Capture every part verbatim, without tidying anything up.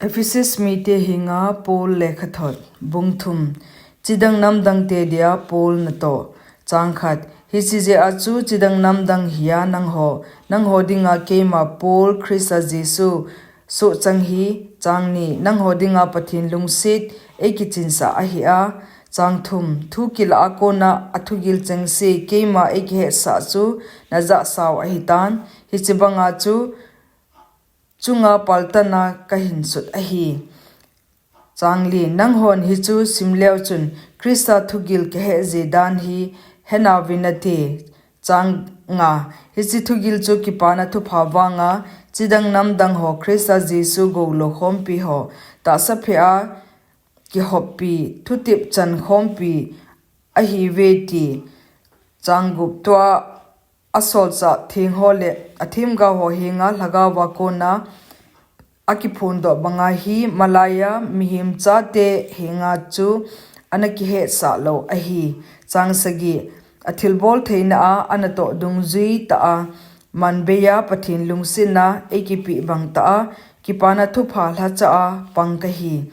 Ephesus mite henga Paul lekhathot, bung thum. Chidang namdang te dia Paul natoh. Chang khat. Hiche jeh a chu chidang namdang hia nangho, nangho dinga keima Paul Christa Jesu sohchang hi, chang ni, nangho dinga Pathen lungset eikichinsah ahi a, chang thum, thu kilah a kona athugil chengse keima eikihetsah chu najah sao ahitan, hiche banga chu chunga paltanna kahin sut ahi. Chang li, nanghon hichu simleu chun Christa thugil kahetje dan hi henauvin nate. Chang nga, hiche thugil chu kipana thupha vanga chidang namdang ho Christa Jesu goulou khompi ho tahsa phe a kihoppi, thutep chan khompi ahiuve ti. Chang gup, tua asolchah theng ho le athemgao ho henga lhagaova kona akiphondoh banga hi malaiya mihem chate henga chu ana kihetsah lou ahi. Chang sagi, athilbol theina a anatoh dungjui tah a manbeiya Pathen lungsetna eikipeh bang tah a kipana thupha lhacha a pang kahi.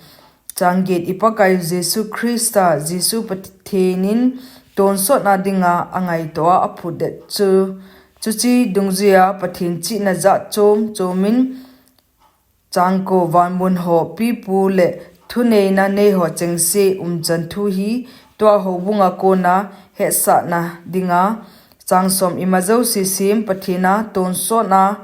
Chang get, i Pakaiu Jesu Christa, Jesu Pathen in tonsotna dinga angaito a aphutdet chu, chuche dungjuia Pathen chihna jat chom chomin, chang ko, vanmun ho pipu le thuneina nei ho chengse umchan thu hi tua houbunga kona hetsahna dinga, chang som, ima jouse sem Pathen a tonsotna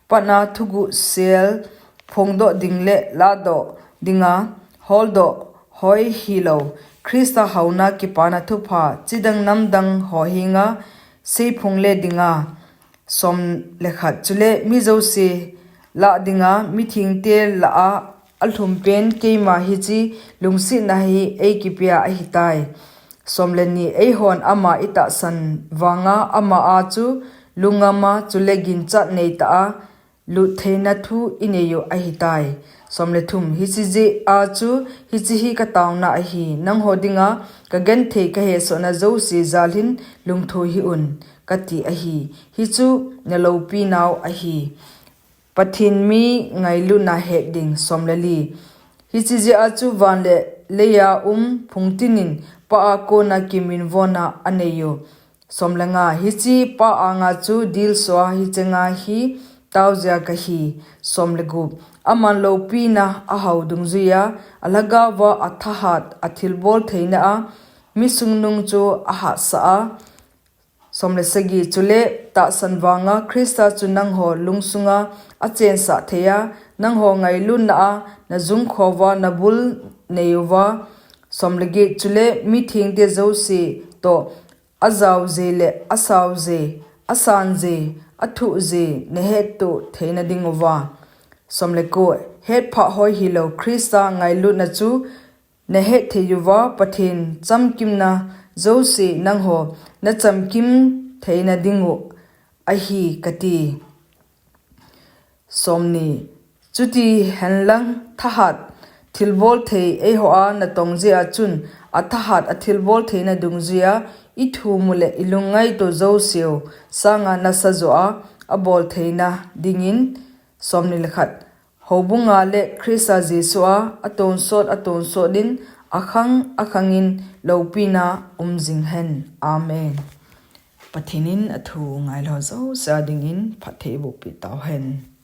patna thuguh sel phongdoh ding le lahdoh dinga holdoh hoi hilou Christa haona kipana thupha chidang namdang ho henga seiphong le dinga, som le khat, chule mi jouse lah dinga mithengte lah a alhumpen keima hiche lungsetna hi eikipea ahitai. Som le ni, eihon ama itahsan vanga ama a chu lungngam a chule ginchat neitah a lut theina thu ineiu ahitai. Som le thum, hiche jeh a chu hiche hi kataona ahi, nangho dinga kagenthei kahesohna jouse jal hin lungtho hih un, kati ahi. Hichu naloupinau ahi. Pathen mi ngailutna het ding. Som le li, hiche jeh a chu van le leiya um phungtin in Pa a kona kiminvona aneiu. Som le nga, hiche Pa anga chu dilsoa hichenga hi taojia kahi. Som le gup, aman loupina ahao dungjuia alhagaova athahat athilbol theina a misungnung chu ahatsah a. Som le sagi, chule tahsan vanga Christa chu nangho lungsunga achensah theiya, nangho ngailutna a najungkhouva nabul neiuva. Som le get, chule mithengte jouse toh ajaoje le asaoje, asanje, athuhje nahettoh theina dinguva. Som le ko, hetphah hoi hilou Christa ngailutna chu nahettheiuva Pathen chamkimna jouse nangho nachamkim theina dingu ahi kati. Som ni, chuti henlang thahat thilbol thei eiho a natong jeh a chun athahat athilbol theina dungjuia ithumu le ilungngaito jouseu sanga nasa joh a abol theina dingin. Som ni le khat, houbunga le Christa Jesu a atonsot atonsot in akhang akhangin loupina umjing hen. Amen. Pathen in athu ngailou jouse a dingin phatthei eibohpeh tauhen.